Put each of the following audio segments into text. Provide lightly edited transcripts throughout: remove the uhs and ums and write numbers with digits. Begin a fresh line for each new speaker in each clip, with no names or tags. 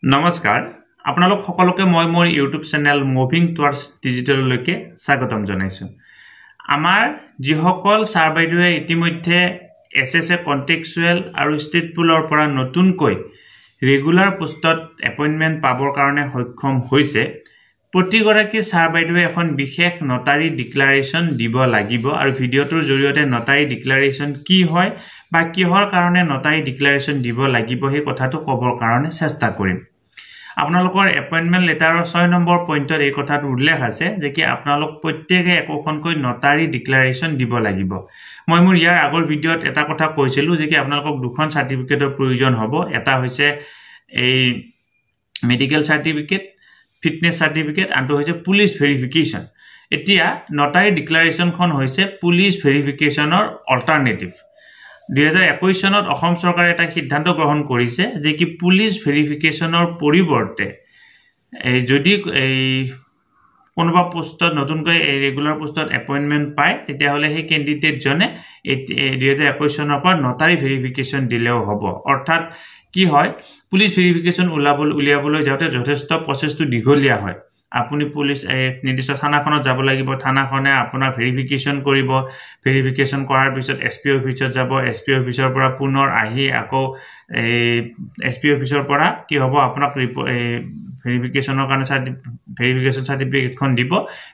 নমস্কাৰ, আপোনালোক সকলোকে মই মোৰ ইউটিউব চেনেল মুভিং টুৱাৰ্ডছ ডিজিটেললৈকে স্বাগতম জনাইছোঁ। আমাৰ যিসকল ছাৰ বাইদেৱে ইতিমধ্যে এছ এ কণ্ট্ৰেকচুৱেল আৰু ষ্টেট পুলৰ পৰা নতুনকৈ ৰেগুলাৰ পোষ্টত এপইণ্টমেণ্ট পাবৰ কাৰণে সক্ষম হৈছে, প্ৰতিগৰাকী ছাৰ বাইদেৱে এখন বিশেষ নটাৰী ডিক্লাৰেশ্যন দিব লাগিব আৰু ভিডিঅ'টোৰ জৰিয়তে নটাৰী ডিক্লাৰেশ্যন কি হয় বা কিহৰ কাৰণে নটাৰী ডিক্লাৰেশ্যন দিব লাগিব, সেই কথাটো ক'বৰ কাৰণে চেষ্টা কৰিম। আপোনালোকৰ এপইণ্টমেণ্ট লেটাৰৰ 6 নম্বৰ পইণ্টত এই কথাটো উল্লেখ আছে যে কি আপোনালোক প্ৰত্যেকে একোখনকৈ নটাৰী ডিক্লাৰেশ্যন দিব লাগিব। মই মোৰ ইয়াৰ আগৰ ভিডিঅ'ত এটা কথা কৈছিলোঁ যে কি আপোনালোকক দুখন চাৰ্টিফিকেটৰ প্ৰয়োজন হ'ব। এটা হৈছে এই মেডিকেল চাৰ্টিফিকেট, ফিটনেছ চাৰ্টিফিকেট, আনটো হৈছে পুলিচ ভেৰিফিকেশ্যন। এতিয়া নটাৰী ডিক্লাৰেশ্যনখন হৈছে পুলিচ ভেৰিফিকেশ্যনৰ অল্টাৰনেটিভ। 2021 চনত অসম চৰকাৰে এটা সিদ্ধান্ত গ্ৰহণ কৰিছে যে কি পুলিচ ভেৰিফিকেশ্যনৰ পৰিৱৰ্তে এই যদি এই কোনোবা পোষ্টত নতুনকৈ এই ৰেগুলাৰ পোষ্টত এপইণ্টমেণ্ট পায়, তেতিয়াহ'লে সেই কেণ্ডিডেটজনে 2021 চনৰ পৰা নটাৰী ভেৰিফিকেশ্যন দিলেও হ'ব। অৰ্থাৎ কি হয়, পুলিচ ভেৰিফিকেশ্যন উলিয়াবলৈ যাওঁতে যথেষ্ট প্ৰচেছটো দীঘলীয়া হয়। আপুনি পুলিচ এই নিৰ্দিষ্ট থানাখনত যাব লাগিব, থানাখনে আপোনাৰ ভেৰিফিকেশ্যন কৰিব, ভেৰিফিকেশ্যন কৰাৰ পিছত এছ পি অফিচত যাব, এছ পি অফিচৰ পৰা পুনৰ আহি আকৌ এই এছ পি অফিচৰ পৰা কি হ'ব, আপোনাক এই ভেৰিফিকেশ্যনৰ কাৰণে ভেৰিফিকেশ্যন চাৰ্টিফিকেটখন দিব।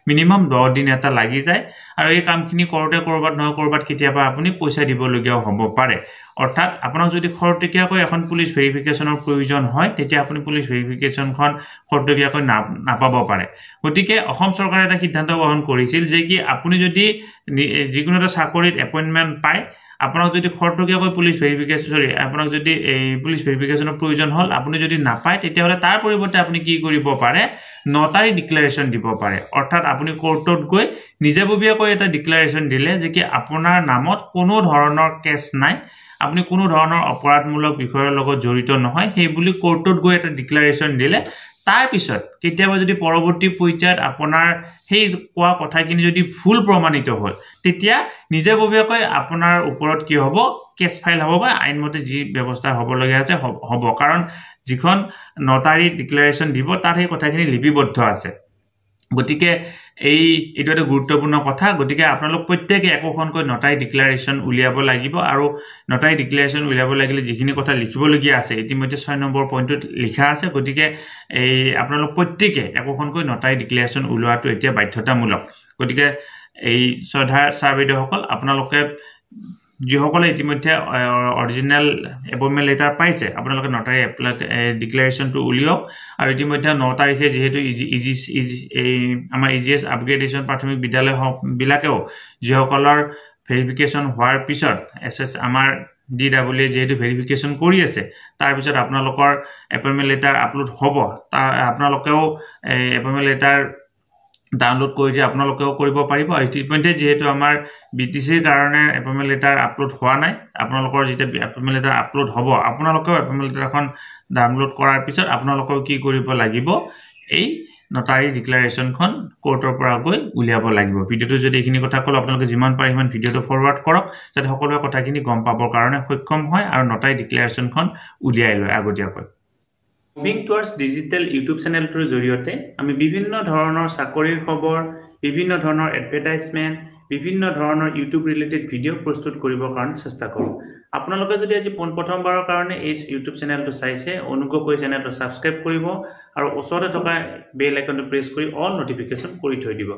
মিনিমাম 10 দিন এটা লাগি যায় আৰু এই কামখিনি কৰোঁতে ক'ৰবাত নহয় ক'ৰবাত কেতিয়াবা আপুনি পইচা দিবলগীয়াও হ'ব পাৰে। অৰ্থাৎ আপোনাক যদি খৰতকীয়াকৈ এখন পুলিচ ভেৰিফিকেশ্যনৰ প্ৰয়োজন হয়, তেতিয়া আপুনি পুলিচ ভেৰিফিকেশ্যনখন খৰতকীয়াকৈ নাপাব পাৰে। গতিকে অসম চৰকাৰে এটা সিদ্ধান্ত গ্ৰহণ কৰিছিল যে কি আপুনি যদি যিকোনো এটা চাকৰিত এপইণ্টমেণ্ট পায়, আপোনাক যদি খৰতকীয়াকৈ পুলিচ ভেৰিফিকেশ্যন, চৰি, আপোনাক যদি এই পুলিচ ভেৰিফিকেশ্যনৰ প্ৰয়োজন হ'ল, আপুনি যদি নাপায়, তেতিয়াহ'লে তাৰ পৰিৱৰ্তে আপুনি কি কৰিব পাৰে? নটাৰী ডিক্লেৰেশ্যন দিব পাৰে। অৰ্থাৎ আপুনি কোৰ্টত গৈ নিজাববীয়াকৈ এটা ডিক্লেৰেশ্যন দিলে যে কি আপোনাৰ নামত কোনো ধৰণৰ কেছ নাই, আপুনি কোনো ধৰণৰ অপৰাধমূলক বিষয়ৰ লগত জড়িত নহয়, সেই বুলি কোৰ্টত গৈ এটা ডিক্লেৰেশ্যন দিলে, তাৰপিছত কেতিয়াবা যদি পৰৱৰ্তী পৰ্যায়ত আপোনাৰ সেই কোৱা কথাখিনি যদি ভুল প্ৰমাণিত হ'ল, তেতিয়া নিজাববীয়াকৈ আপোনাৰ ওপৰত কি হ'ব, কেছ ফাইল হ'ব বা আইনমতে যি ব্যৱস্থা হ'বলগীয়া আছে হ'ব। কাৰণ যিখন নটাৰী ডিক্লেৰেশ্যন দিব, তাত সেই কথাখিনি লিপিবদ্ধ আছে। গতিকে এইটো এটা গুৰুত্বপূৰ্ণ কথা। গতিকে আপোনালোক প্ৰত্যেকে একোখনকৈ নটাৰী ডিক্লেৰেশ্যন উলিয়াব লাগিব আৰু নটাৰী ডিক্লেৰেশ্যন উলিয়াব লাগিলে যিখিনি কথা লিখিবলগীয়া আছে, ইতিমধ্যে 6 নম্বৰ পইণ্টটোত লিখা আছে। গতিকে এই আপোনালোক প্ৰত্যেকে একোখনকৈ নটাৰী ডিক্লেৰেশ্যন উলিওৱাটো এতিয়া বাধ্যতামূলক। গতিকে এই শ্ৰদ্ধাৰ ছাৰ বাইদেউসকল, আপোনালোকে যিসকলে ইতিমধ্যে অৰিজিনেল এপইণ্টমেণ্ট লেটাৰ পাইছে, আপোনালোকে নটাৰী এপ্লাই ডিক্লেৰেশ্যনটো উলিয়াওক। আৰু ইতিমধ্যে 9 তাৰিখে যিহেতু ইজি ইজি ইজি এই আমাৰ ই জি এছ আপগ্ৰেডেশ্যন প্ৰাথমিক বিদ্যালয়বিলাকেও যিসকলৰ ভেৰিফিকেশ্যন হোৱাৰ পিছত এছ এছ আমাৰ ডি ডাব্লিউ এ যিহেতু ভেৰিফিকেশ্যন কৰি আছে, তাৰপিছত আপোনালোকৰ এপইণ্টমেণ্ট লেটাৰ আপলোড হ'ব। তাৰ আপোনালোকেও এই এপইণ্টমেণ্ট লেটাৰ ডাউনলোড কৰি দিয়ে আপোনালোকেও কৰিব পাৰিব। আৰু ইতিমধ্যে যিহেতু আমাৰ বি টি চিৰ কাৰণে এপইণ্টমেণ্ট লেটাৰ আপলোড হোৱা নাই, আপোনালোকৰ যেতিয়া এপইণ্টমেণ্ট লেটাৰ আপলোড হ'ব, আপোনালোকেও এপইণ্টমেণ্ট লেটাৰখন ডাউনলোড কৰাৰ পিছত আপোনালোকেও কি কৰিব লাগিব? এই নটাৰী ডিক্লেৰেশ্যনখন কোৰ্টৰ পৰা গৈ উলিয়াব লাগিব। ভিডিঅ'টো যদি এইখিনি কথা ক'লোঁ, আপোনালোকে যিমান পাৰে সিমান ভিডিঅ'টো ফৰৱাৰ্ড কৰক, যাতে সকলোৱে কথাখিনি গম পাবৰ কাৰণে সক্ষম হয় আৰু নটাৰী ডিক্লেৰেশ্যনখন উলিয়াই লয় আগতীয়াকৈ।
মুভিং টুৱাৰ্ডছ ডিজিটেল ইউটিউব চেনেলটোৰ জৰিয়তে আমি বিভিন্ন ধৰণৰ চাকৰিৰ খবৰ, বিভিন্ন ধৰণৰ এডভাৰটাইজমেণ্ট, বিভিন্ন ধৰণৰ ইউটিউব ৰিলেটেড ভিডিঅ' প্ৰস্তুত কৰিবৰ কাৰণে চেষ্টা কৰোঁ। আপোনালোকে যদি আজি পোনপ্ৰথমবাৰৰ কাৰণে এই ইউটিউব চেনেলটো চাইছে, অনুগ্ৰহ কৰি চেনেলটো ছাবস্ক্ৰাইব কৰিব আৰু ওচৰতে থকা বেল আইকনটো প্ৰেছ কৰি অল নটিফিকেশ্যন কৰি থৈ দিব।